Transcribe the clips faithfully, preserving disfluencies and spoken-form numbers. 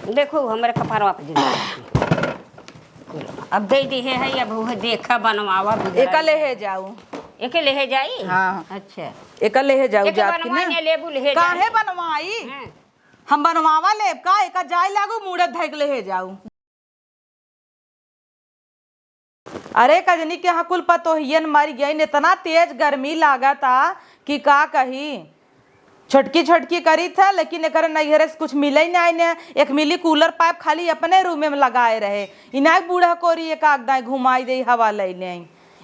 देखो, हमरे कपड़वा पे जिंदा। अब दे दिहे है, अब वो देखा, बनवावा, बिगड़ा। एका लेहे जाऊ। एके लेहे जाई? हाँ। अच्छा। एका लेहे जाऊ, एके जात की बनवाई ना। ने लेबू, लेहे काहे जाई। बनवाई? हाँ। हम बनवावा लेब का? एका जाए लागू, मूड़े धइक लेहे जाऊ। अरे कजनी के यहाँ कुल पतोहियन मर गइन, इतना तेज गर्मी लागता कि का कही। छोटकी छोटकी करी था, लेकिन एकरे नैहरे से कुछ मिले ही नहीं ने। एक मिली कूलर पाइप खाली अपने रूमे में लगाए रहे। इनाक बूढ़ा कोरी एक आग दाएं घुमाई दे, हवा ले ले।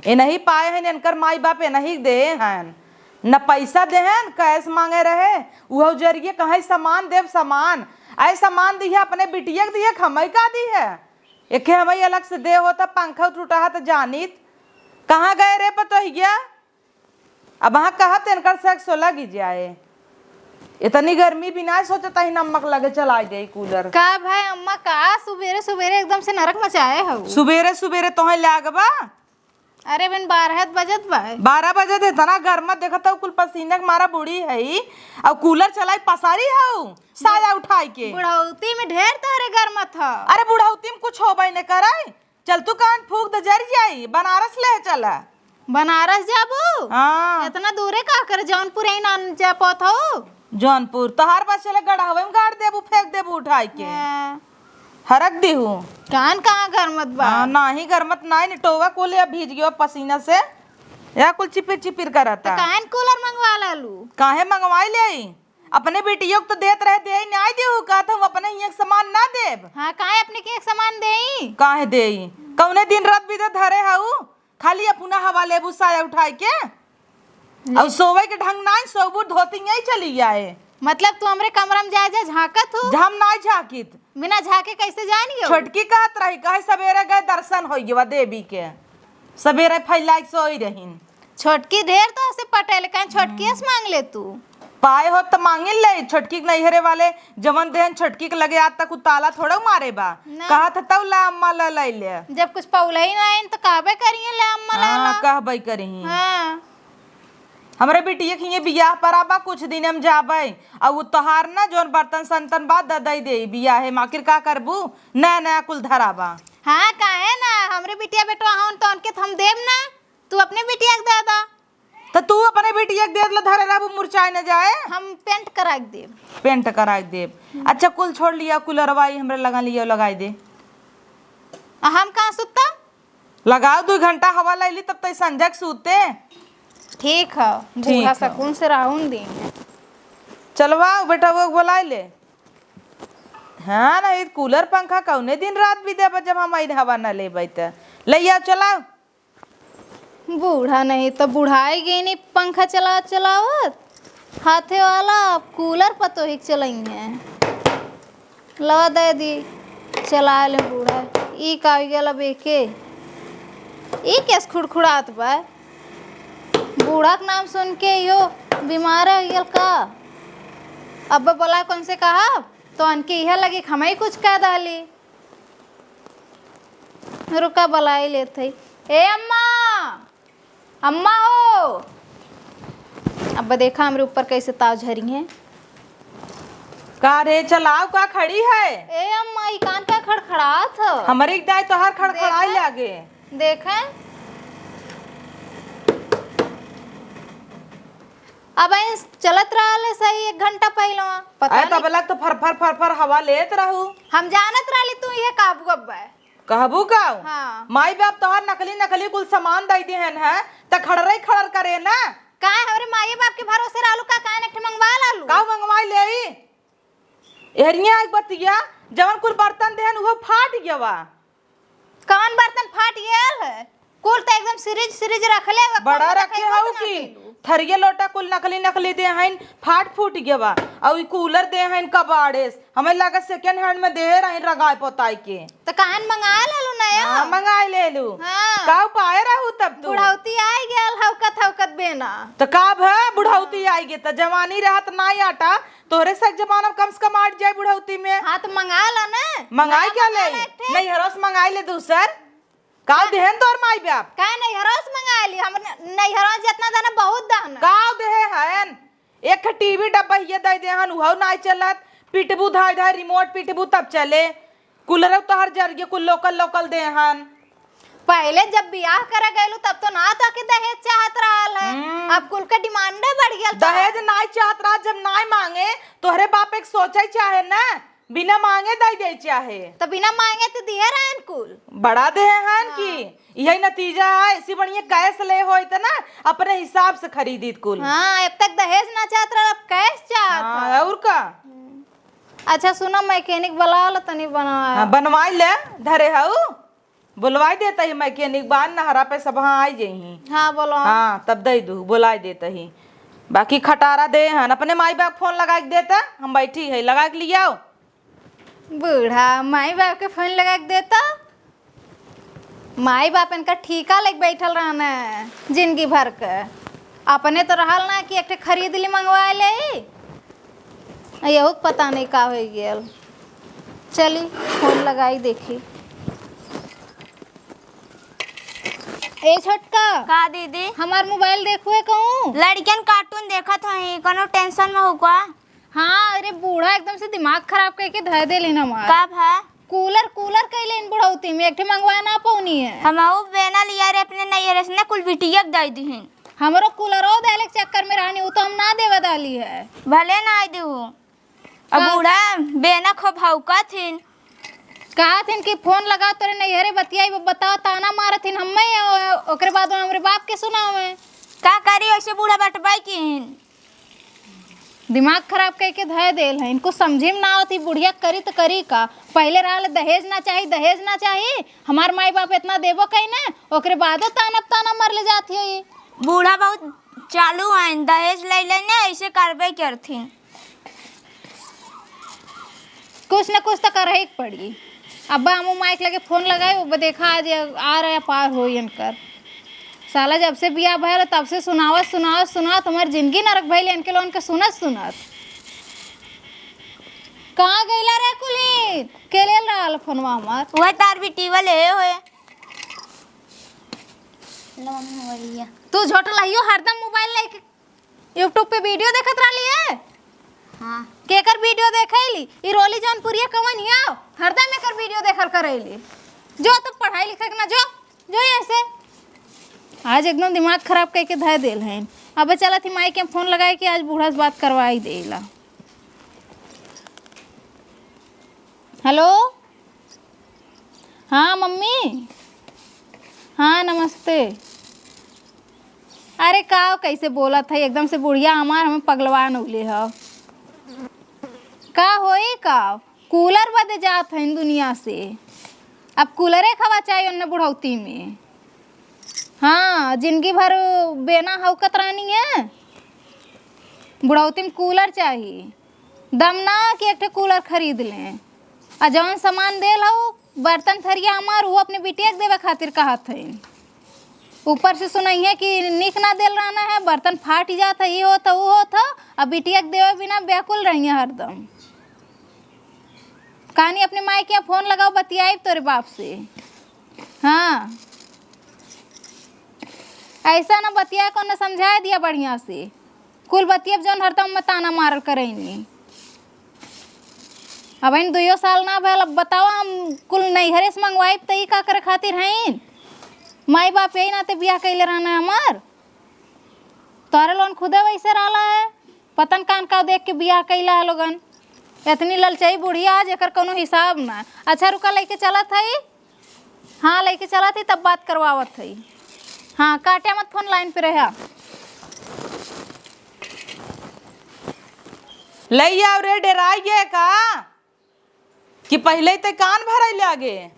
ए नहीं पाए हैं, इनकर माई बाप ए नहीं दे हैं, न पैसा दे हैं, कैश मांगे रहे। उहो जरिए कहे सामान देब, सामान। आए सामान दिहे, अपने बिटिया के दिहे, हमई का दिहे? एके हमई अलग से दे होता, पंखा टूटा है तो जानित। कहाँ गए रे पतोहिया? अब वहाँ कहत इनकर सेक्स लग ही जाए। इतनी गर्मी भी ना सोचता ही नमक लगे चलाई दे कूलर। का भाई अम्मा, का सुबेरे सुबेरे एकदम से नरक मचाए हो? सुबेरे सुबेरे तोहे लागबा? अरे बिन बारह बजत बा। बारह बजत है, इतना गर्मा देखत हो, कुल पसीना के मारा बूढ़ी है, और कूलर चलाई पसारी हो, साया उठाई के। बुढ़ौती में ढेर तोहरे गर्मा था। अरे बुढ़ौती में कुछ होबे न करे, चल तू कान फूक दे, जर जाई, बनारस ले चला। बनारस जाबू? हाँ। इतना दूरे का करे, जौनपुर ही ना जा पात हो। जौनपुर तोहार बस चले, गढ़ावे में गाड़ देबू, फेंक देबू उठाई के। हाँ। हरक दिहू। कान कहाँ गरमत बा? हाँ, नाही गरमत, नाही निटोवा कुल या भीज गयो पसीना से। या कुल चिपिर चिपिर करता। तो कान कूलर मंगवा लालू। काहे मंगवाई ले? अपने बेटियों को तो देत रहे, दे नाही देहू, कहत हम अपने हियां के सामान ना देब। हाँ, काहे अपने के एक सामान देई? काहे देई? कौने दिन रात बीते धरे हऊ, खाली अपना हवा लेबू साया उठाई के। ले। और सोवे के ढंग नाही, सोबू धोती यही चली आए। मतलब तू हमरे कमरा में जाए जा झांकत हो? हम नाही झांकित। बिना झांके कैसे जान गयो? छोटकी कहत रही, कहे सवेरे गए दर्शन हो गवा देवी के, सवेरे फैला के सोई रहीन। छोटकी ढेर तो से पटेल, कहीं छोटकी से मांग ले तू। पाए हो तो मांगिन ले, छोटकी के नैहरे वाले जवन देहन छोटकी के लगे आज तक उ ताला थोड़ा मारे बा। ना। कहत ह तब ला अम्मा ला ले ले। जब कुछ पौले ही ना आइन तो कहबे करिए ले अम्मा ला हाँ, ला। कहबे करिए। हाँ। हमरे बिटिया के हिये बियाह परा बा, कुछ दिन हम जाबे। आ उ तोहार ना जौन बर्तन संतन बा द दई दे बियाहे में, आखिर का करबू? नया नया कुल धरा बा। हाँ, काहे ना? हमरे बिटिया बेटवा हवन तो उनके तो हम देब ना, तू अपने बिटिया के दे दा। तो तू अपने बिटिया के दे ला धरे रहबू, मुरझाए न जाए। हम पेंट करा के देब। पेंट करा के देब। अच्छा कुल छोड़ लिया, कूलरवा ई हमरे लगा लिया, लगाई दे। आ हम कहाँ सुत्ता? लगाओ, दुई घंटा हवा लैली, तब तई संझक सूते। ठीक है, ठीक बूढ़ा है। सकून से रहून दी। चलवा बेटा, वो बुलाई ले। हाँ, नहीं कूलर पंखा कौने दिन रात भी देबा, जब हम आइन हवा न लेबै त। ले आओ, चलाओ। बूढ़ा नहीं तो बुढ़ाई गई नहीं, पंखा चला चलावत। हाथे वाला अब कूलर पतोही के चलइहें। लवा दे दी, चला ले बूढ़ा। ई का हो गया अब एके? ई केस खुड़खुड़ात बा? बूढ़ा के नाम सुन के यो बीमार हो गया का? अब बोला कौन से कहा? तो अनके इहे लगे कि हमही कुछ कह दहली। रुका, बुलाई लेत हई। ए अम्मा, अम्मा हो। अब देखा हमरे ऊपर कैसे ताव झरी है। का रे, चलाओ, का खड़ी है? ए अम्मा, ई कान का खड़खड़ात ह? हमरे एक दाई तोहार खड़खड़ाई देखा? लागे। देखा? अब ऐस चलत रहल है सही एक घंटा पहिले, पता अरे नहीं। तबला तो फर फर फर फर हवा लेत रहू। हम जानत रहली तू इहे कहबू अब। कहबू का? हाँ। माई बाप तोहार नकली नकली कुल सामान दई दिहन है, त खड़रे खड़र करे ना। का हमरे माई बाप के भरोसे रहलू का? कान एक ठे मंगवा लालू। का मंगवाई ले? एहरिया एक बतिया, जवन कुल बर्तन देहन उहो फाट गवा। कौन बर्तन फाट गयल है? कुल तो एकदम सीरीज सीरीज रखले हुए, बड़ा कौन रखे रखे हऊ होत ना कि पीलू? थरिया लोटा कुल नकली नकली दे हईन, फाट फूट गवा। और ई कूलर दे हईन कबाड़े से। हमें लगा सेकंड हैंड में दे रही रगाय पोताई के। तो कान मंगा लेलू नया? हाँ, मंगाई लेलू। हाँ। का उपाय रहू तब तू? बुढ़ौती आई गयल, हौकत हौकत बेना। तो का भे बुढ़ौती आई गे? तो जवानी रहत नाई आटा, तोहरे से जमाना में कम से कम आट जाए बुढ़ौती में। हाँ, तो मंगा ला ना। मंगाई नया क्या मंगा ले? ला एक ठे। नैहरों से मंगाई ले दूसर। का देहन तोर माई बाप? का नैहरों से मंगा ली? हम न-, नैहरों जितना दाना बहुत दाना। का देहे हन? एक ठे टीवी डब्बा हिये दे देहन, उहो नाई चलत। पिटबू धाय धाय remote पिटबू तब चले। कूलर तोहर जर गए, कुल लोकल लोकल दे हन। पहिले जब बियाह करे गइलू तब तो ना तोके दहेज चाहत रहल है। हम्म। अब कुल के डिमांडे बढ़ गया। दहेज नाई चाहत रहा, जब नाई मांगे, तोहरे बाप एक सोचे चाहे ना, बिना मांगे दे दे चाहे। तो बिना मांगे तो दिए रहन कुल। बड़ा दे हन हाँ। कि यही नतीजा है, ऐसी बढ़िया कैश ले होइत ना, अपने हिसाब से खरीदीत कुल। हाँ, अब तक दहेज ना चाहत रहल, अब कैश चाहत हाँ, है। और का? अच्छा सुना, मैकेनिक बुला लो तनी बनवाए। हाँ, बनवाई ले, धरे हऊ, बुलवाई देता ही मैकेनिक, बाद नहरा पे सब हाँ आई जइही। हाँ, बोलो। हाँ, तब दे दू, बुलाई देता ही। बाकी खटारा दे हन, अपने माई बाप फोन लगा के देता, हम बैठी है, लगा के लियाओ। बूढ़ा माई बाप के फोन लगा के देता। माई बाप इनका ठीका लेके बैठल रहना है जिंदगी भर के। अपने तो रहल ना कि एक ठे खरीद ली, मंगवा ले। यहू के पता नहीं का हो गेल। चली, फोन लगाई देखी। ए छोटका, का दीदी? हमार मोबाइल देखुए कहूँ। लड़कियन कार्टून देखत हई, कोनो टेंशन में हो का? हाँ, अरे बूढ़ा एकदम से दिमाग खराब करके धर देले ना मार। का भा? कूलर, कूलर कैले इन बुढ़ौती में, एक ठे मंगवा ना पौनी है। हमहू बेना लिया रे अपने नैहरे से ना, कुल बिटिया के दे दिहिन। हमरो कूलरो देले के चक्कर में रहनी, उ तो हम ना देवे दाली है। भले ना आई देहू। अब का? बूढ़ा बेना खूब भौंकत हिन। कहत हिन कि फोन लगाओ तोरे नैहरे बतियाई, बताओ ताना मारत हिन हम्मे, ओ-, ओकरे बाद में हमरे बाप के सुनावे। का करी, ऐसे बूढ़ा बटबाई की हिन। दिमाग खराब कइके धय देल है, इनको समझे में ना आवत, ई बुढ़िया करी त करी का? पहिले रहल दहेज ना चाही, दहेज ना चाही, हमार माई बाप इतना देबो कहीं ना, ओकरे बादो ताना ताना मर ले जात है। बूढ़ा बहुत चालू हैं, दहेज ले लेने ऐसे करबे करथिन। कुछ न कुछ तो करही के पड़ी। अब अम्मू माई के लगे फोन लगाए, वो देखा आज आ रहा पार हो इनकर। साला जब से बियाह भयल तब से सुनावत सुनावत सुनावत हमार जिंदगी नरक भइल इनके लोगन के सुनत सुनत। कहाँ गइला रे कुली? के लेल रहल फोनवा हमार? वह तार बिटिया ले होए। लो मम्मी मोबाइलिया। तू झोट लहियो हरदम मोबाइल लेके YouTube पे वीडियो देखत रहली है? हाँ। केकर वीडियो देखैली? ई रोली जौनपुरिया कवन हियाव? हरदम एकर वीडियो देखल करैली। जो तब पढ़ाई लिखे के ना, जो, जो यहाँ से। आज एकदम दिमाग खराब कइके धय देल हैं। अब चलत ही माई के फोन लगाए के आज बूढ़ा से बात करवाई देला। हेलो। हाँ मम्मी। हाँ नमस्ते। अरे का कैसे बोलत है एकदम से बुढ़िया हमार हमें पगलवा नौले ह। का होई का? कूलर बदे जात है दुनिया से। अब कूलरे खवा चाहिए उन्ने बुढ़ौती में। हाँ, जिंदगी भर बेना हौकत रहनी है। बुढ़ौती में कूलर चाही। दम ना कि एक ठे कूलर खरीद लें। आ जौन सामान देल हऊ, बर्तन थरिया हमार, ऊ अपने बिटिया के देवे खातिर कहत हईन। ऊपर से सुनइहे कि नीक ना देल रहना है, बर्तन फाट जात है, ई होत है, ऊ होत है। आ बिटिया के देवे बिना व्याकुल रहिए हरदम। कहानी अपने माई के यहाँ फोन लगाओ, बतियाई तोरे बाप से। हाँ, ऐसा ना बतिया को ना समझाए दिया बढ़िया से। कुल बतिया जौन हरदम में ताना मारल करैनी। अब इन दुइयो साल ना भयल, अब बताओ हम कुल नैहरे से मंगवाइब त ई का करे खातिर हईन? माई बाप यही नाते बियाह कैले रहना है हमार। तोहरे लोगन खुदे वैसे रहला है, पतन कान का देख के बियाह कैला है लोगन। इतनी ललचाई बुढ़िया आज एकर कोनो हिसाब ना। अच्छा रुका, लइके चलत हई। हाँ, लइके चलत ही, तब बात करवावत ही। हाँ, काट्या मत फोन, लाइन पे रह्या। लई आओ रे, डेराई गे का? कि पहिले ते कान भराई लागे?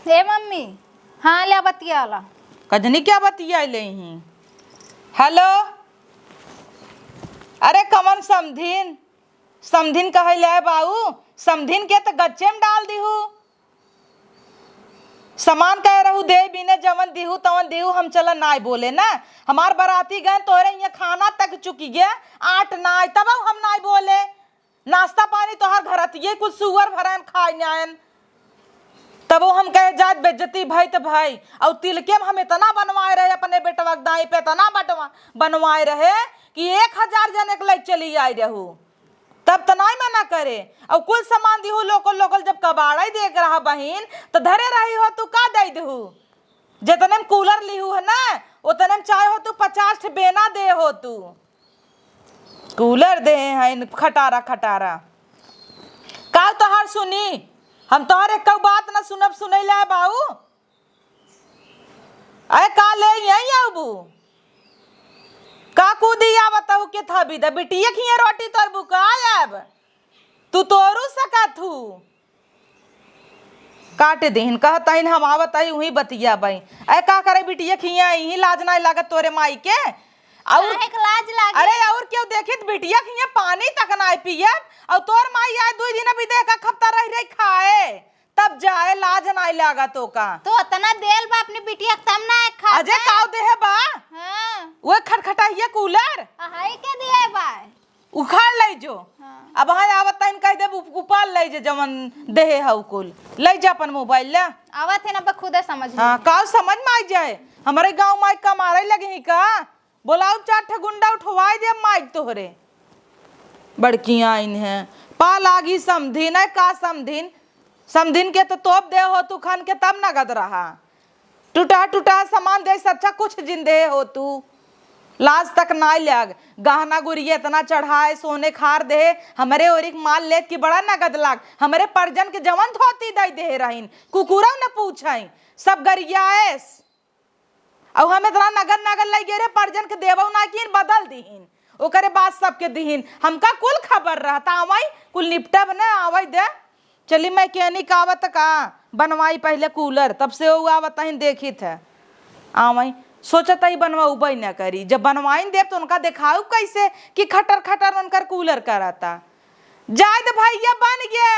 ए मम्मी, हाँ, ले बतियाला। कजनी क्या बतियाई ले ही? हेलो, अरे कमन समधिन, समधिन कहे ले बाऊ, समधिन के त गच्चे में डाल दिहू। समान कहे रहू दे बिने जवन दिहू तवन दिहू, हम चला नाय बोले ना। हमार बराती गए तोरे यहाँ खाना तक चुकी गया, आट नाय, तब हम नाय बोले। नाश्ता पानी तोहार घरतिये कुछ सुअर भरन खाए आयन। तबो हम कहे जात बेइज्जती भई त भई। और तिलके में हम इतना बनवाए रहे अपने बेटवा के दाई पे, इतना बटवा-, बनवाए रहे कि एक हजार जने के लई चली आई रहू। तब त नाई मना करे। अउ कुल सामान दिहू लोकल लोकल, जब कबाड़ा ही देख रहा बहिन, त धरे रही हो तू, का दे दिहू? जितने में कूलर लिहू है ना, उतने में चाहे हो तू पचास ठे बेना दे हो तू। कूलर दे हैं खटारा खटारा। का तोहार सुनी? हम तोहर एक बात ना सुनब, सुनैला है बाऊ। अरे का ले यहीं आबू? का कूदी आवत हऊ के थबी द बिटिया खिया रोटी तोर बुका आब। तू तोरू सकत हू। काट देहिन, कहत हईन हम आवत हई उही बतिया बई। अरे का करे बिटिया खिया यहीं लाज नाई लागत तोरे माई के? और काहे के लाज लागे? अरे और केहू देखित बिटिया खिया पानी तक नाई पियत, और तोर माई आए दुई दिन अभी देख खपता रह रही खाए। तब जाए लाज नाई लागत ओका। तो अतना देल बा अपनी बिटिया के तब ना खा अजय के। काव देहे बा? हाँ। वो खटखटाइया कूलर। आ, हाई के दिए बा? उखाड़ ले जो। हाँ। अब हाँ आवत तइन कह देब उप-, उपाल ले जे जवन देहे हउ कुल। ले जा अपन मोबाइल ले। आवत है ना बा खुदे समझ हाँ, लेंगे। काव समझ में आई जाए? हमारे गाँव में कमारे लगे ही का? बोलाउ चार ठे गुंडा उठवाई दे माइक तोहरे। बड़की आइन है। पा लागी समधिन है का समधिन? समधिन के तो तोप दे हो तू खन के तब नगद रहा। टूटा टूटा सामान दे से अच्छा कुछ जिन दे हो तू। लाज तक नाई लाग। गहना गुरिया इतना चढ़ाए सोने खार दे। हमरे ओरिक माल लेत की बड़ा नगद लाग। हमरे परजन के जवन धोती दई दे रहीन। कुकुरव न पूछाई। सब गरियाएस। अउ हम इतना नगद नगद लइ गए रहे, परजन के देबउ ना किन, बदल दिहिन। ओकरे बाद सबके दिहिन। हमका कुल खबर रहता, आवई, कुल निपटब न, आवई दे। चली मैकेनिक आवत का, बनवाई पहिले कूलर, तब से उ आवत हईन देखित है। आवई, सोचत हई बनवाउबई न करी। जब बनवाइन देब तो उनका देखाउ कैसे कि खटर खटर उनकर कूलर करता। जाए दे भैया बन गया।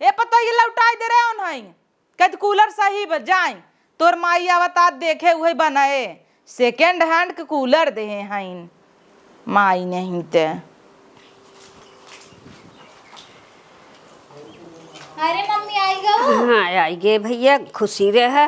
ए पतोहिया लौटाई दे रहे उन्हई। कहत कूलर सही बा, जाई। तोर माई आवता देखे उहे बनाए। सेकेंड हैंड के कूलर देहे हईन। माई नहीं ते। अरे मम्मी आई गऊ? हाँ, आई गे भैया, खुशी रहे।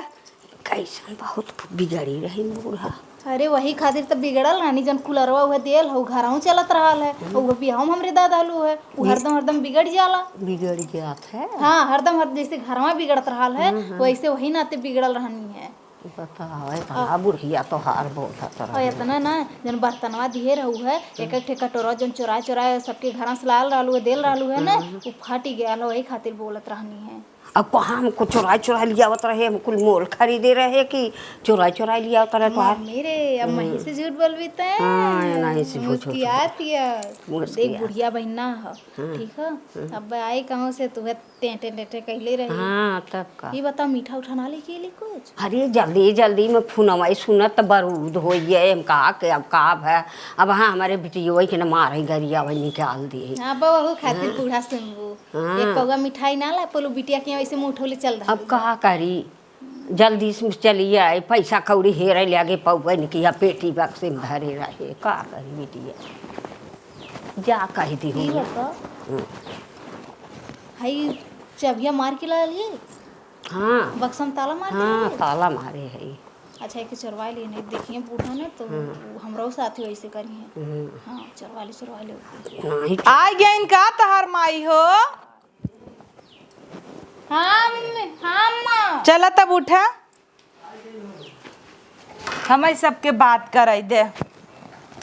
कैसन बहुत बिगड़ी रही बूढ़ा। अरे वही खातिर त बिगड़ल रहनी, जन कुलरवा उहे देल हउ, घरहू चलत रहल है, हम्म। उहे बियाह में हमरे दादा हलू है, उ ये हरदम हरदम बिगड़ जाला। बिगड़ जात है। हाँ, हरदम हर जैसे घरवा बिगड़त रहल है, हम्म, हम्म। वैसे वही नाते बिगड़ल रहनी है। बताओ, इतना आ। बुढ़िया तोहार बोलत और रहे। इतना ना, जन बर्तनवा दिहे रहू है, हम्म। एक एक ठे कटोरा जन चोराए चोराए सबके घरा से लाल रहलू है, देल रहलू है ना, हम्म। उ फट गया है, वही खातिर बोलत रहनी है। अब कहाँ हमको चोराई चोराई लियावत रहे, हम कुल मोल खरीदे रहे कि चोराई चोराई लियावत रहे तोहार? मम्मी रे, अब हम्म। मही से झूठ बोलबी तैं। हाँ, ये नहीं से झूठ, झूठ मुस्कियात बोल। हिया। मुस्कियात। देख, बुढ़िया बहिन ना ह, हाँ, ठीक ह? हाँ। अब आई कहूँ से तुहे टेंटे टेंटे कहले रही। हाँ, तब का? ये बताओ, मीठा उठा ना लेके अइली कुछ? अरे, जल्दी जल्दी में फोनवा सुनत बरूद होइए, हम कहा के अब का भय, अब हाँ, हमारे बिटियो के न मारे गरिया वही निकाल दिए। हाँ, बहू खातिर हाँ। बूढ़ा सुनबू। हाँ। एक पौवा मिठाई ना ला पलू बिटिया के वैसे मुंह उठौले चल रहा। अब का करी, जल्दी से चली आई, पैसा कौड़ी हेरे लागे पौवा निकिया पेटी बक्से में धरे रहे, का करी बिटिया, जा कह दी ई हुई। बता, हम्म। हई चबिया मार के ला लिए? हाँ। बक्सा में ताला मार के हाँ, ला लिए? ताला मारे है। अच्छा, एक चोरवा लिए, नहीं देखिए बूढ़ा ने तो हाँ। हमरो साथ ही वैसे करी है। हम्म। हाँ, चोरवा ले, चोरवा ले। नहीं। आ गया इनका तहार माई हो। हाँ मम्मी, हाँ अम्मा। चला तब उठा, हम सबके बात कराई दे।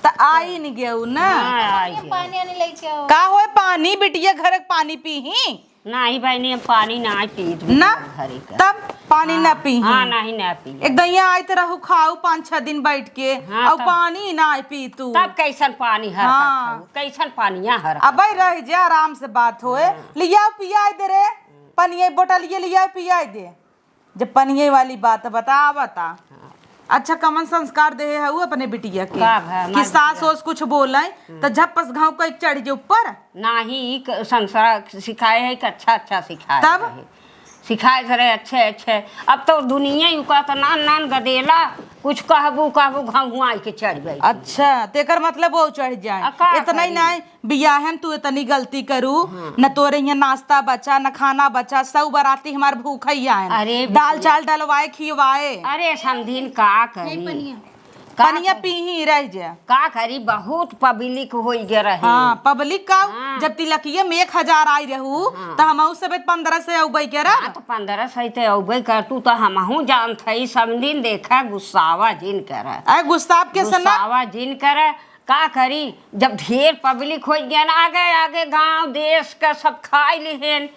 त आई नहीं गयो ना। हाँ, आई हम गयो। पानी आने ले के आओ। का होए पानी, बिटिया घर के पानी पी ही? नहीं बहिनी, हम पानी ना पीत ना? घरे का। तब पानी ना हाँ, पी ही? हाँ, नहीं, ना पी। एक दइया आइत रहू खाऊ पाँच छह दिन बैठ के, हाँ, और तब पानी ना पी तू। तब कैसन पानी हरकत हाँ। हऊ? कैसन पानिया हरकत अबे हऊ? रह जा, आराम से बात होए। हाँ। लियाओ पियाई दे रे, पनिया बोटलिए लियाओ पियाई दे। जब पनिये वाली बात बता, बता। हाँ। अच्छा, कमन संस्कार देहे हऊ अपने बिटिया के? का भा, कि हमार सास बिटिया। ओस कुछ बोले, हम्म। त झप्पस घाव कइ चढ़ जे ऊपर? नाही, ई क-, संस्कार सिखाए है कि अच्छा, अच्छा सिखाए तब? रहे। सिखाए रहे अच्छे, अच्छे। अब तो दुनिया ही कहत नान, नान गदेला, कुछ कहबू, कहबू, घाव हुआई के चढ़ गई। अच्छा, तेकर मतलब वो चढ़ जाए। आ, का इतना ही करी? नहीं, बियाहे में तू इतनी गलती करू, हाँ। न तोरे यहाँ नाश्ता बचा, न खाना बचा, सब बराती हमार भूखा ही आए। अरे दाल बिटिया। चाल डलवाए, खियवाए। अरे समधिन का करी? पनिया। का पनिया करी? पीही रह जा। का करी, बहुत पब्लिक होई गे रहे। हाँ, पब्लिक का, हाँ। जब तिलकिये में एक हजार आई रहू, हाँ। त हमहू सबे पन्द्रह से अउबे के रह। हाँ, त पन्द्रह से ते अउबे कर, तू त हमहू जानत हई, समधिन देखा, गुस्सावा जिन कर। अरे गुस्सा के से ना। गुस्सावा जिन कर, का करी, जब ढेर पब्लिक होई गे ना, आगे, आगे गाँव, देश का सब खाई लिहेन,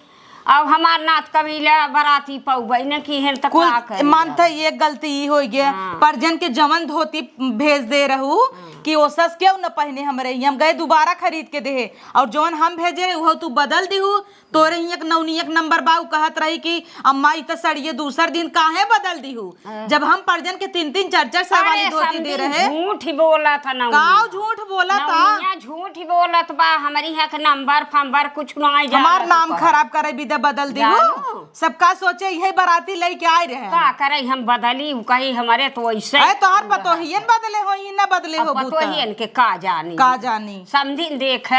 अब हमार नात कबीला बराती पउबे न किहेन, त कुल का करी मानत अब? है, एक गलती ई होई गे, हाँ। परजन के जवन धोती भेज दे रहू हाँ। कि ओसस केहू न पहिने हमरे, हम गए दोबारा खरीद के देहे, और जवन हम भेजे रहे, उहो तू बदल दिहू। तोरे ही एक नौनी एक नंबर बा, उ कहत रही कि अम्मा, ई त सड़िये दूसर दिन काहे बदल दिहू? हाँ। जब हम परजन के तीन तीन चार चार सौ वाली अरे, धोती दे समधी रहे। झूठ ही बोलत ह नौनिया। काव झूठ बोलत ह? नौनिया झूठ ही बोलत बा, हमरी यहाँ के नंबर फंबर कुछ नाई हमार जानत नाम बा। खराब करे बिदे बदल दिहू। जानू। सबका सोचे इहे बराती लेके आए रहे। का करे हम बदली, उ कही हमरे तो वैसे अरे तोहर पतोहियन बदले होई, न बदले अब होबू त। पतोहियन के का जानी। का जानी। समधिन देख,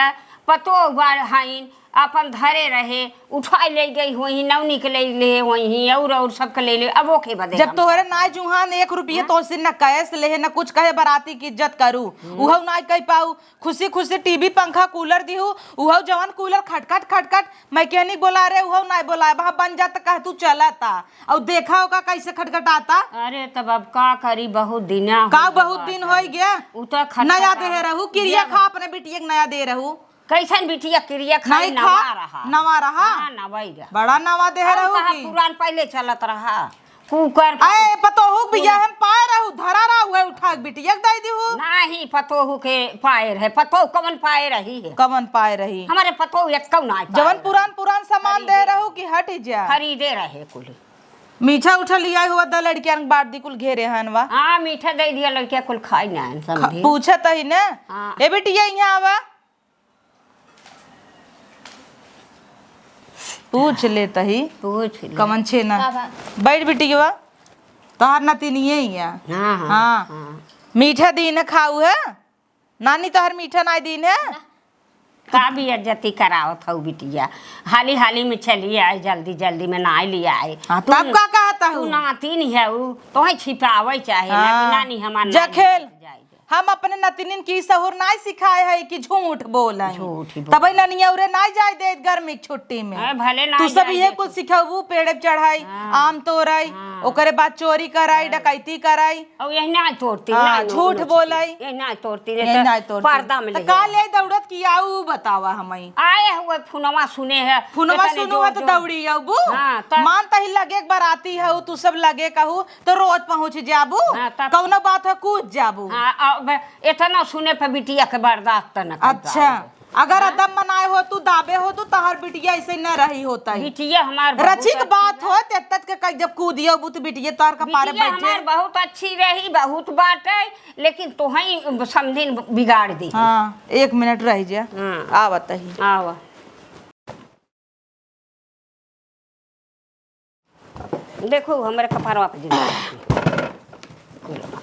पतोह बा हईन, अपन धरे रहे, उठाई ले गई होई, नौनी के ले ले होई, और, और सबके ले ले, अब ओके बदे जब हम तोहरे नाय जुहान एक रुपया हाँ? तोसे न कैश लेहे, न कुछ कहे, बराती की इज्जत करू, हम्म। उहउ नाय कह पाऊ, खुशी खुशी टीवी, पंखा, कूलर दिहू, उहउ जवन कूलर खटखट खटखट मैकेनिक बोला रहे, उहउ नाय बोला, वहाँ बन जात कह तू चलता, और देखा ओका कैसे खटखटाता। अरे तब अब का करी, बहुत दिना हो का गवा बहुत दिन था। होई गया। उ तो खटखटावा नया देहे रहू, किरिया दिया खा अपने बिटिया के नया दे रहू। कैसन बिटिया किरिया खाई नहीं खा, नवा रहा। नवा रहा? हाँ, नवाई रहा। बड़ा नवा देहे और रहू कहा की? पुरान पहले चलत रहा। कुकर आए, पतोहू के बियाह हम पाए रहू, धरा रहू है, उठा के बिटिया के दे दिहू। नहीं, पतोहू के पाए रहे, पतोहू कवन पाए रही है? कवन पाए रही? हमारे पतोहू एक कौ ना पाए जवन रहे। पुरान, पुरान सामान दे खरीदे। रहू कि हट जा। खरीदे रहे कुल। मीठा उठा लिया हुआ द लड़कियन के बांट दी, कुल घेरे हन वा। हाँ, मीठा दे दिया, लड़किया कुल खाई ना, खा-, समझी? पूछत ही ना। हाँ। ए बिटिया, यहाँ आवा। पूछ लेत ही। पूछ ले। कमन छे ना। का बा? बैठ बिटिया, तोहार नतिनिये ही है। हाँ, हाँ, हाँ। हाँ। मीठा दीन खाऊ है? नानी तोहार मीठा नाई दीन है? का बेइज्जती करावत हऊ बिटिया? हाली हाली में चली आए, जल्दी जल्दी में नाई ले आए। हाँ, तू तब का कहत हऊ? तू नातिन हऊ, तोहे छिपावे चाहे ना कि हाँ। नानी हमार नाई जखेल। लेके जाए। हम अपने नतिनिन की सहूर नाई सिखाए है कि झूठ बोले। झूठ ही बोले। तबे ननिया उरे नाई जाए दे गर्मी के छुट्टी में। हाँ, भले नाई तू सब जाए ये दे कुल तू। सिखाऊ, पेड़ पे चढ़ाई, हाँ। आम तोड़ाई, हाँ। ओकरे बाद चोरी कराई, हाँ। डकैती कराई। और यही नाई तोड़ती, हाँ, नाई झूठ नोच बोलाई। यही नाई तोड़ती, यही तो नाई तोड़ती। पर्दा में तो ले का जाओ। ले दौड़त की आऊ बतावा हमई। आए हुए फुनवा सुने है। फुनवा इतने सुनो जोर है तो जोर। दौड़ी आऊ बू। हाँ, तब। मान तही लगे के बराती है, तू सब लगे कहू। तो रोज पहुँच जाबू, हाँ, तब कौनो बात है, कूद जाबू। हाँ, अब इतना सुने पे बिटिया के बर्दाश्त न कर अच्छा, पाओ। अगर हाँ? अदब मनाए हो तू, दाबे हो तू, तोहर बिटिया ऐसे न रही होता है। बिटिया हमार बहुत रचिक अच्छी बात है। हो, ते तत के कई जब कूदियो बू तो बिटिया तोहर कपारे बिटिया बैठे। हमार बहुत अच्छी रही, बहुत बाटे, लेकिन तोहई समधिन बिगाड़ दी। हाँ, एक मिनट रह जा, हाँ। आवत ही। आवा। देखो, हमरे कपारवा पे जिंदा।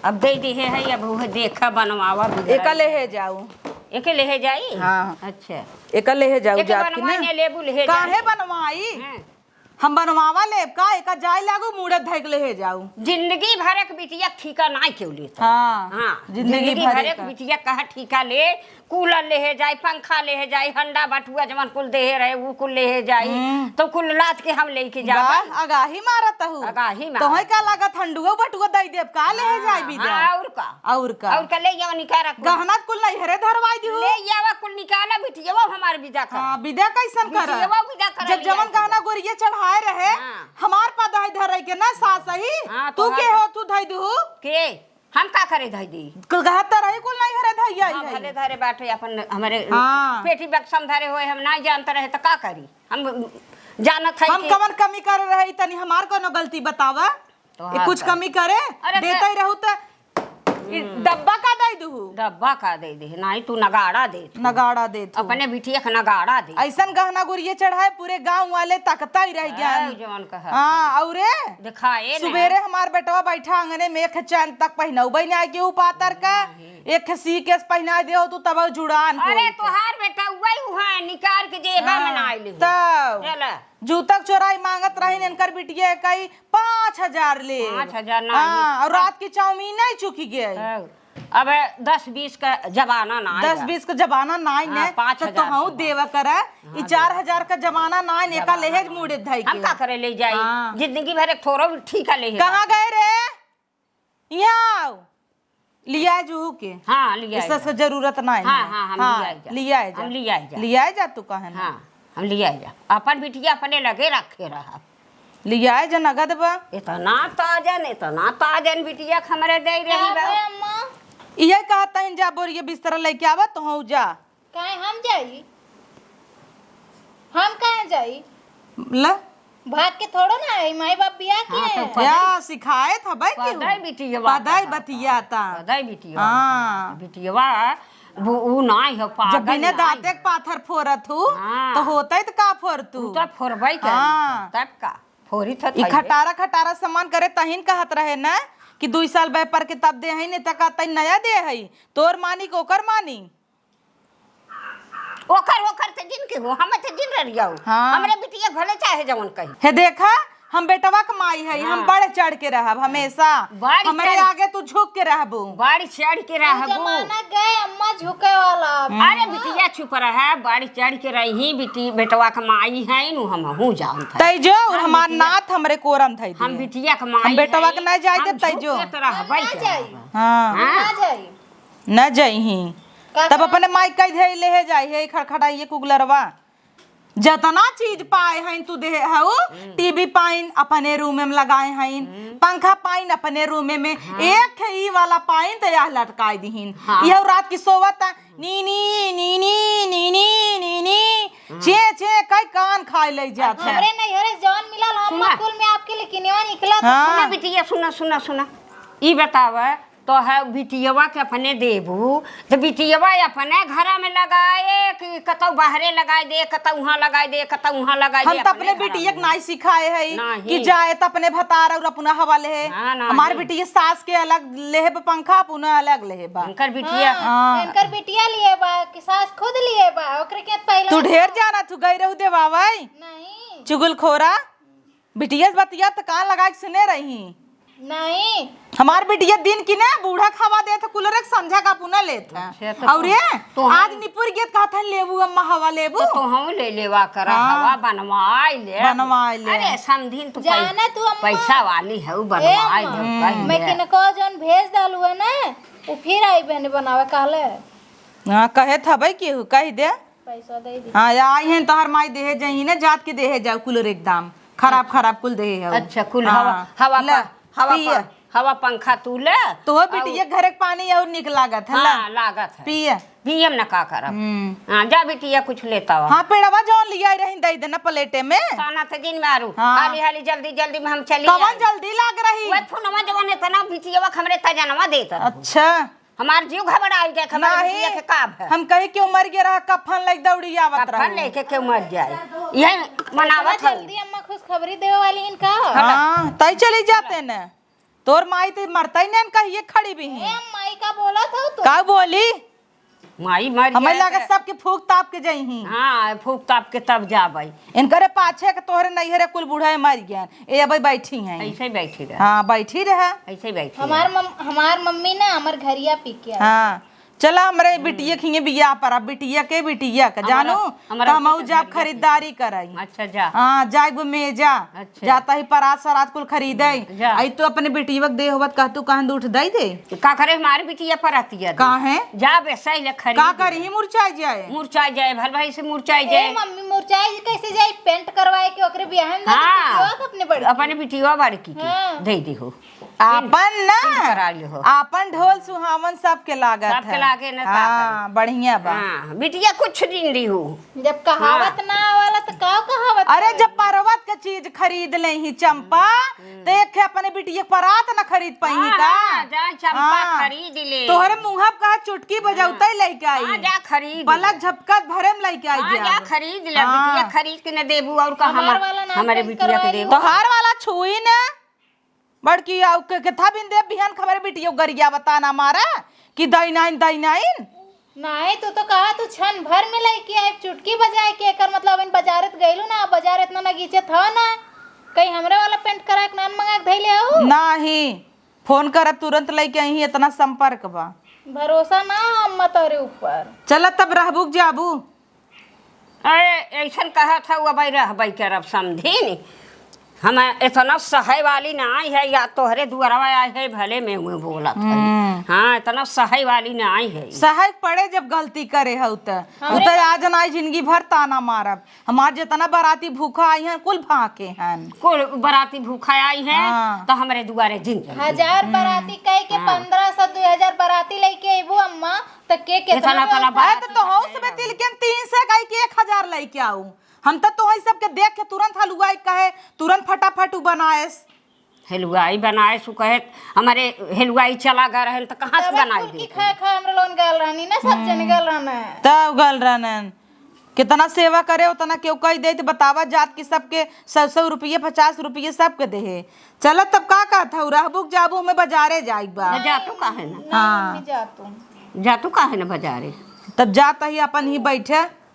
अब दे दी है, है, अब वो देखा, बनवावा, बिगड़ा एका ले है जाऊ। एके ले है जाई? हाँ। अच्छा। एका ले है जाऊ, एके जात की बनवाई ना। ने लेबू, ले है काहे जाई। बनवाई? हाँ। हम बनवावा लेब का? एका जाए लागू, मूड़े धइक ले है जाऊ। जिंदगी भर एक बिटिया ठीका नाई केहू लेता। हाँ, हाँ, जिंदगी जिंदगी भर भर एक एक। बिटिया कहा ठीका ले, कूलर लेहे जाई, पंखा लेहे जाई, हंडा बटुआ जवन कुल देहे रहे, उ कुल लेहे जाई, हम्म। तो कुल लाद के हम लेके जाबे। वाह, अगाही मारत हऊ। अगाही मारत तोहे का हऊ। लागत हंडुआ बटुआ दई देब का लेहे जाई हाँ, बिदा? हाँ, और का? और का? और का ले जाओ निकारा कुल। गहना कुल नैहरे धरवाई दिहू। ले जावा कुल निकाला बिटियावा हमार बिदा कर। हाँ, बिदा कैसन कर? बिटियावा बिदा कर जब लिया जवन बिदा। गहना गोरिया चढ़ाए रहे, हाँ। हमार पा दही धरे के ना सास ही, हाँ, तू तोहार के हो तू धई दिहू? के? हम का करे धई दी? कुल घात तो रही, कुल नहीं घरे धई आई हाँ, है। भले धरे बाटे अपन हमरे हाँ। पेटी बक्सम धरे होए, हम ना जानत रहे तो का करी? हम जानत है हम कि कवन कमी करे रहे, तनी हमार कोनो गलती बतावा। तोहार ये कुछ का? कमी करे, अरे देते त ही रहू त ई डब्बा का दे दू? डब्बा का दे दे? नहीं, तू नगाड़ा दे तू। नगाड़ा दे तू। अपने बिटिया के नगाड़ा दे। ऐसन गहना गुरिये चढ़ाए, पूरे गांव वाले तकता ही रह गया। है, जवन कहा। हाँ, औरे? दिखाए ना। सुबेरे हमार बेटवा बैठा आंगने में, एक चैन तक पहनउबे ना आए केहू पातर का, नहीं। एक सी केस पहना दे हो तू तब जुड़ान अरे, होई। तोहार बेटा वही हुआ है, निकाल के जेबा में हाँ, ना आइले हो। तब। चला। जूता के चोराई मांगत रहिन, इनकर बिटिया कई पाँच हजार ले। पाँच हजार ना हाँ, ही। और रात की चाउमीन नहीं चुकी गई। हाँ। अब दस बीस का जमाना ना आइगा। दस बीस का जमाना ना आई हाँ, ने, पाँच तो हजार तोहू के देवा करे। ई हाँ, चार हजार का जमाना ना आई ने, एका जमाना लेहेज ना। मुड़े धई हम के। का करे ले जाई? हाँ। जिंदगी भर एक थोरो भी ठीका लेहे कहाँ बा। गए रे? यहाँ आओ। लिया जूहू के। हाँ, लिया इससे जा। से जरूरत ना है हाँ, ना। हाँ, हम हाँ, लिया जा। लिया जा। हम लिया जा। लिया जा तू कहे ना। हाँ, हम लिया जा। अपन बिटिया अपने लगे रखे रहा। लियाए जा नगद बा। इतना ताजन, इतना ताजन बिटिया के हमरे दे रही बा। अरे अम्मा। इहे कहत हइन जा बोरिया बिस्तरा लेके आवा, तोहू जा। काहे हम जाई? हम काहे जाई? ले। भाग के थोड़ो ना आई, माई बाप बियाह हाँ, किए तो हैं। पदई या सिखाए था भाई की पदई हो? बिटियवा पदई कहा था। बतियाता। पदई बिटियवा हाँ। कहा था। बिटियवा वो, ऊ नाई हो, जब पागल बिने नाई दाँते हो। के पाथर फोरत हूँ, हाँ। तो होतै त का फोरतू? ऊ तो फोरबै करी हाँ। थै, तब का? फोरी थै ई थैये। खटारा खटारा सामान करे तहिन कहत रहे ना कि दुई साल व्यापार के तब दे हई, नहीं त का तै नया दे हई। तोर मानी के ओकर मानी? ओकर, ओकर त जिन के हो, हम त जिन रहियाऊ। हाँ। हमरे बिटिया भले चाहे जवन कही। हे देखा, हम बेटवा के माई हई, हम हाँ। बढ़ चढ़ के रहब हमेशा। बढ़ हमरे चढ़ आगे तू झुक के रहबू। बढ़ चढ़ के तू रहबू। जमाना गए अम्मा झुके वाला। अरे बिटिया चुप रहा, बढ़ चढ़ के रही, बिटी, बेटवा के माई हई नु, हमहू जानत हई। तै जो, हम हमार बिटिया नाथ हमरे कोरम धई हम दिए। बिटिया के माई हम बेटवा हई, के ना जाए हम देब, तै झुक जो। के त रहबै हम ना करब। जाई। हाँ। हाँ। ना जाई। न जइहीं। का तब करब? अपने माई कह दे, लेहे जाई है खड़खड़ाइए कुगलरवा। जतना चीज पाए हैं तू दे हऊ, हम्म। टीवी पाइन अपने रूम में लगाए हैं, हम्म। पंखा पाइन अपने रूम में, हाँ। एक ई वाला पाइन तो यह लटकाई दीहिन। हाँ। यह रात की सोवत है, नीनी, नीनी, नीनी, नीनी, हाँ। चे, चे, कई कान खाए ले जात है। हमरे नैहरे जौन मिलल, हम सुना। कुल में आपके लेकिन निकला तो हाँ। सुना बिटिया, सुना, सुना, सुना। ई बतावा, तो है बिटियवा के अपने देबू, तो बिटियवा अपने घरा में लगाए कि कतौ बाहरे लगाए दे, कतौ उहाँ लगाए दे, कतौ उहाँ लगाए दे, हम त अपने अपने घरा बिटिया के में। नाई सिखाए हई नहीं। कि जाए त अपने भतार और अपना हवा लेहे। हाँ, नहीं। हमार बिटिया सास के अलग लेहे बा पंखा, अपना अलग लेहे बा। इनकर बिटिया हाँ, हाँ। इनकर बिटिया लिए बा कि सास खुद लिए बा, ओकरे के पहले तू ढेर जाना, तू गई रहू देवावई। नहीं। चुगलखोरा। बिटिया से बतिया त कान लगा के सुने रही। नहीं। हमार बिटिया दिन की ना बूढ़ा खावा देत है, कुलर एक संझा का पुना लेत है। अच्छा, तो और ये तो हम आज निपुर गेत कहत है, "लेबू अम्मा, हवा लेबू?" तो तोहू ले लेवा कर, हाँ। हवा बनवाई ले। बनवाई ले। अरे समधिन तू जाना पै-, तू अम्मा। पैसा वाली है, उ ए बनवाई अम्मा, ले, कहीं मैं ले। किनको जौन भेज डालू है ना, वो फिर आई बहन बनावे कहले। हाँ, कहे थबई केहू, कह दे। पैसा दे दी। हाँ, या आई हैं तोहर माई देहे जइहीं ने, जात के देहे जाऊ, कुल एकदम खराब, अच्छा। खराब कुल देहे हऊ। अच्छा, कुल हाँ, हवा, हवा ले, पा-, हवा पिए। पा-, हवा पंखा तू ले। तो वो बिटिया अउ घरे के पानी और निक लागत है, ला। हाँ, लागत है। पिए। पियम न का करब। हम्म। हाँ, जा बिटिया कुछ लेता हुआ। हाँ, पेड़वा जौन लिया रही दे देना प्लेटे में। खाना तो जिन मारू। हाँ। हाली, हाली, जल्दी, जल्दी में हम चली कवन आई। जल्दी लाग रही? वह फोनवा जवन इतना बिटियावा हमरे तजनवा देत रहो। अच्छा। हमार जीव घबराई जाए, हमारे नहीं, बिटिया के का भय? हम कही कि उ मर गया रहा, कफन लग दौड़ी आवत कफन रहो। लेके क्यों मर जाए? यही मनावत इतना हूँ। जल्दी अम्मा खुशखबरी देवे वाली इनका? हाँ, तई चली जाते न। तोर माई तो मरता ही नहीं, कहिए खड़ी भी ए हैं। माई का बोला था तू? का बोली? माई मर हमें गया लगा तो सबके फूक ताप के जइहीं। हाँ, फूक ताप के तब जाबै। इनकरे पाछे के तोहरे नैहरे कुल बूढ़ा मर गया। ए, अबै बैठी हैं। ऐसे ही बैठी रह। हाँ, बैठी रह। ऐसे ही बैठी हमार रह। मम-, हमार मम्मी ना हमार घरिया पी के आई। हाँ, चला हमरे हम्म। बिटिया खिए बियाह पर, अब बिटिया के, बिटिया के, हमारा, जानू, हमारा तो हम कुछ जाब घर खरीदारी करई। अच्छा, जा। हाँ, जाइब मेजा। अच्छा। जाता ही परात सरात कुल खरीदे। हम्म, जा। आई तो अपने बिटिया के दे होवत कह तू कहन उठ दई दे। का करे हमारे बिटिया पर आती है? काहे? जा बेसा ले खरीद का ले। करी ही मुरझाई जाए? मुरझाई जाए, भल भाई से मुरझाई ए जाए। मम्मी, मुरझाई कैसे जाए? पेंट करवाए के ओकरे बियाह में हाँ। बिटिया के अपने बड़ी अपने बिटिया बड़की के हाँ। दे दी हो। आपन ना, पिंड करा लिहो। आपन ढोल सुहावन सबके लागत सबके है। लागे न, का हाँ, करी? बढ़िया बा। हाँ, बिटिया कुछ दिन रिहू। जब कहावत हाँ। ना आवाला तो का कहावत अरे, करे? जब पर्वत के चीज खरीद ले ही चंपा, हम्म। तो एक अपने बिटिया के परात न खरीद पाई हाँ, का? हाँ, जा चंपा हाँ। खरीद ले। तोहरे मुँह पे कहा चुटकी बजौते हाँ। लेके आई। हाँ, जा खरीद पलक ले। झपकत भरे में लेके आई हाँ, जा। जा खरीद ले, हाँ। बिटिया खरीद के न देबू और का हमार हमार, वाला ना हमारे पेंट बिटिया के करवाई देबू। हो। तोहार वाला छुई न। बड़की आउ के, के था बिन दे बिहान खबर बिटियो गरिया बता ना मारा कि दाई नाइन, दाई नाइन। नाहीं, तू तो कहा तू क्षण भर में लइके आए, चुटकी बजाए के, एकर मतलब इन बाजारे त गइलू ना, बाजार इतना नगीचे था ना, कहीं हमरे वाला पेंट करा के नान मंगा के धइले हो? नाहीं, फोन करब तुरंत लइके अइहीं, इतना संपर्क बा। भरोसा ना अम्मा तोरे ऊपर। चला तब रहबू क जाबू। अरे, ऐसन कहत हऊ, अब रहबे करब, समझिन। हम इतना सहै वाली नाई है, या तोहरे दुआरवा आए है, भले में हुए बोलत है। हम्म। हाँ, इतना सहै वाली नाई है। सहै के पड़े जब गलती करे हऊ त। हमरे उ त आज नाई जिंदगी भर ताना मारब। हमार जितना बराती भूखा आई हैं, कुल फाके हैं। कुल बराती भूखा आई हैं, हाँ। तो हमरे दुआरे जिन जाई। हजार हम्म। बराती कह के हाँ। पन्द्रह सौ, दो हजार बराती लेके अइबू अम्मा, त के केतना इतना, इतना बराती बराती अरे, त तोहू लेके सब आऊ। तिलके में तीन सौ कह के एक हजार लेके आऊ। हम त तोहई सबके देख के तुरंत हलुआई कहे, तुरंत फटाफट उ बनाएस। हलुआई बनाएस, उ कहे, हमरे हलुआई चला गए रहन, त कहाँ से तब बनाई कुल की देते? खाए खाए हमरे लोगन गल रहनी ना, सब जन हम्म। गल रहना है। तब गल रहनन। कितना सेवा करे, उतना केहू कह दे, त बतावा जात कि सबके सौ सौ रुपये, पचास रुपये सबके देहे। चलत तब का कहत हऊ, रहबू क जाबू, हमें बाजारे जाइक बा। ना जा तू काहे ना? ना, हाँ। मम्मी, जा तू। जा तू काहे ना बाजारे? तब जात ही अपन ही बैठे।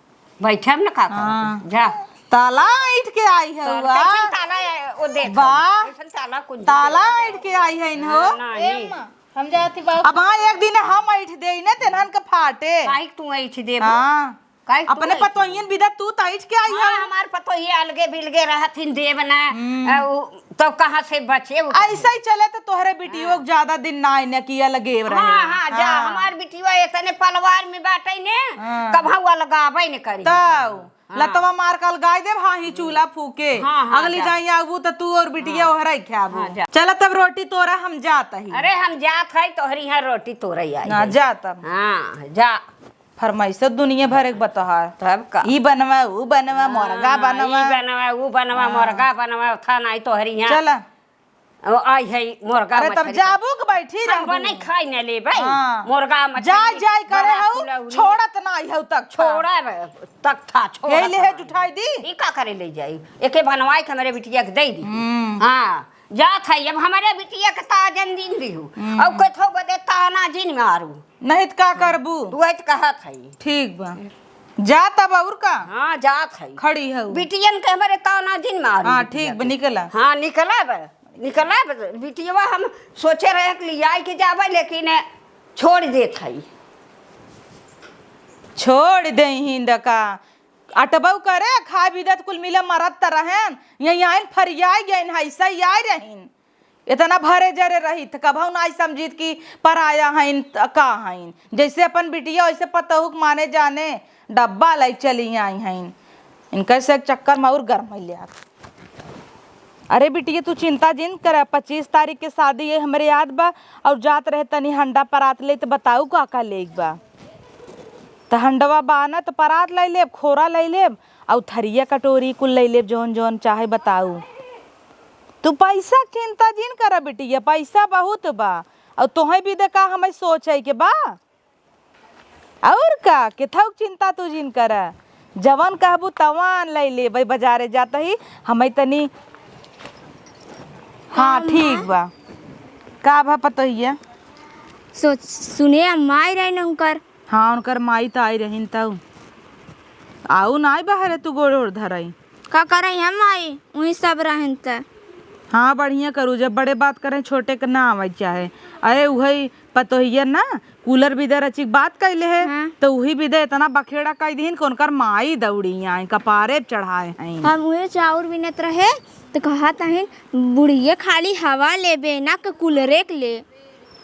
बैठे हम ना का करब? हाँ। जा। ताला ऐंठ के आई है तोर हुआ। कैसन ताला है? ओ देख, वाह। कैसन ताला कुंजी ताला देख। ऐंठ के आई है इन्हो। हाँ, ना, ए ये। अम्मा, हम जाती बाबू। अब हाँ, एक दिन हम ऐंठ देई ना, तेनहन के फाटे। काहे के तू ऐंठ देबू? हाँ। काहे के तू अपने ऐंठ पतोहियन बिदा तू त ऐंठ के आई हाँ, है। हमार पतोहिया अलगे बिलगे रहथिन देव ना। हम्म। आ, उ, तो कहाँ से बचे उ? ऐसा ही चले तो तोहरे बिटियो हाँ। के ज्यादा दिन ना आइने कि अलगे रहे। हाँ, हाँ, जा, हाँ। हमार बिटिया इतने पलवार में बाटे ने, हाँ। कभऊ अलगावे ने करी। तब हाँ। लतवा मार के अलगाई देब, हाँ, ही चूल्हा फूके। हाँ, हाँ, अगली जा। जाई आगू त तू और बिटिया हाँ। ओहरा ही खाबू। हाँ, जा। चला तब रोटी तोरा हम जात ही। अरे हम जात है तोहरी यहाँ रोटी तोरा ही आई ना है। जा तब। हाँ, जा। फरमाइशो दुनिया भर एक बतोहार। तब का? ई बनवा, ऊ बनवा, हाँ, मोरगा बनवा। ई बनवा, ऊ बनवा, हाँ। मोरगा बनवा, था नाई तोहरी यहाँ। चला। ओ, आई है मोरगा अरे तब मछरी का। जाबू के बैठी हम रहबू। बने खाई न लेबै। हाँ। मोरगा मछरी, जाय, जाय करे बड़ा हऊ, फुलौरी। छोड़त नाई हऊ तक था। छोड़ा ब-, तक था, छोड़त यही ले है नाई। जुठाई दी। ई का करे ले जाई? एके बनवाई के हमरे बिटिया के दे दी। हम्म। हाँ, जात है, अब हमरे बिटिया के ताजन दिन दिहू। हम्म। अब कथो बदे ताना जिन मारू। नहीं त का करबू? तू है त कहत है। ठीक बा। जा तब और का? हाँ, जात है। खड़ी हऊ। बिटियन के हमरे ताना जिन मारू हाँ, बिटिया ठीक बा, के। निकला। हाँ, निकला बा। निकला बा। बिटिया हम सोचे रहे कि लियाई के जाबे, लेकिन छोड़ देत है। छोड़ दे हिंद का। अटबऊ करे, खाए पीदत कुल मिले मरत त रहेन। यहीं आइन फरियाई गइन, हैसा ही आए रहीन। इतना भरे जरे रही त कभऊ नाई समझित कि पराया हइन त का हइन। जैसे अपन बिटिया वैसे पतोहू के माने जाने, डब्बा लई चली आई हइन। इनकर से एक चक्कर में और गरमैले आत। अरे बिटिया, तू चिंता जिन कर, पच्चीस तारीख के शादी है, हमरे याद बा। और जात रहे तनी हंडा परात ले, त बताऊ का का लेक बा। त हंडवा बा ना, त परात ले लेब, खोरा ले लेब, और थरिया कटोरी कुल ले लेब, जौन जौन चाहे बताऊ। तू पैसा के चिंता जिन कर बिटिया, पैसा बहुत बा। और तोहे भी दे का हमें सोचे के बा। और का, केथौक चिंता तू जिन कर, जवन कहबू तवन लइ लेबै। बजारे जात ही हमै तनी, हाँ, का ठीक माँ? बा। का भा पतोहिया? सोच, सुने अम्मा आई रही न उनकर। हाँ, उनकर माई त आई रहीन तउ। आऊ ना आई बाहरे तू गोड़ ओड़ धराई। का करई हम आई, उहीं सब रहेन त। हाँ, बढ़िया करू, जब बड़े बात करें, छोटे के ना आवे चाहे। अरे, उहई पतोहिया ना, कूलर बिदे रचिक बात कइले है, हाँ। त उही बिदे इतना बखेड़ा कइ दिहिन कि उनकर माई दौड़ी आई, कपारे पे चढ़ाए हैं। हम उहे चाउर बिनत रहे, त कहत हइन, "बुढ़िया खाली हवा लेबे, ना के कूलरे के ले।"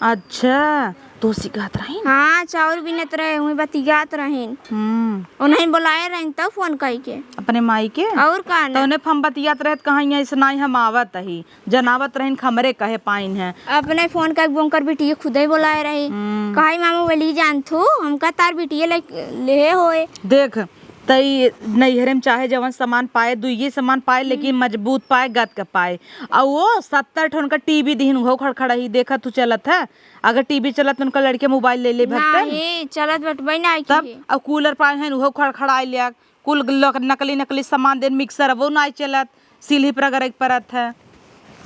अच्छा, तोसी कहत रहीन? हाँ, चाउर बिनत रहे, उहें बतियात रहीन। हम्म। उन्हें बुलाए रहीन तब फोन कइके। अपने माई के? और का तो ना? उन्हें हम बतियात रहे त कहाँ यहाँ ऐसे नाई हम आवत ही, जनावत रहीन हमरे कहे पाइन है। अपने फोन कइके बोंकर बिटिया खुदे बुलाए रही। हम्म। कहाई मामा बोली जान थू, हमका तार बिटिया ले, ले होए। देख, तई नैहरे में चाहे जवन सामान पाए, दुइये सामान पाए, हम्म। लेकिन मजबूत पाए, गत के पाए। अउ वो सत्तर ठो उनका टीवी दिहिन, उहो खड़खड़ाही देखत तू चलत है। अगर टीवी चलत, उनका लड़के मोबाइल ले ले भरतन। नाही, चलत बटबई नाही तब, की। अउ कूलर पाए हैं, उहो खड़खड़ाए लिया। कुल लोग नकली, नकली सामान देन, मिक्सर, वो नाही चलत। सिलही पर अगर एक परत है।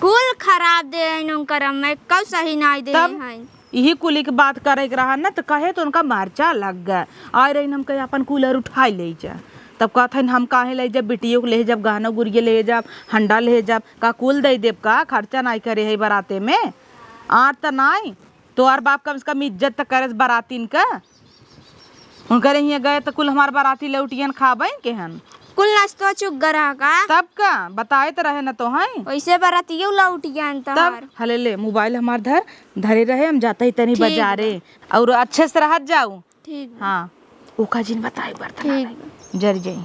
कुल खराब दे हैं उनकर, मैं कब सही नाही दे तब हैं। इही कुली के बात करे के रहा ना, त कहे त उनका मरचा लग गए। आए रही हम कहे, "अपन कूलर उठाई ले जा।" तब कहत हइन, "हम काहे ले जब बिटियो के ले जब, गहना गुरिये ले जब, हंडा ले जब, का कुल दे देब का? खर्चा नाही करे है बराते में, आर त नाही।" तोहार बाप कम से कम इज्जत त करस बरातिन का। उनकरे हियाँ गए त कुल हमार बराती लौटियन खाबे के हन। कुल नाश्तो चुक गरा का। तब का, बताए त रहे न तो हैं। वैसे बरातियो लौटियन तब तोहार। हले ले मोबाइल हमार धर, धरे रहे, हम जाते ही तनी ठीक बजारे। बा। और अच्छे से रहत जाऊ। ठीक बा। हाँ, ओका जिन बताए बर्तन ठीक बा। जर जाई।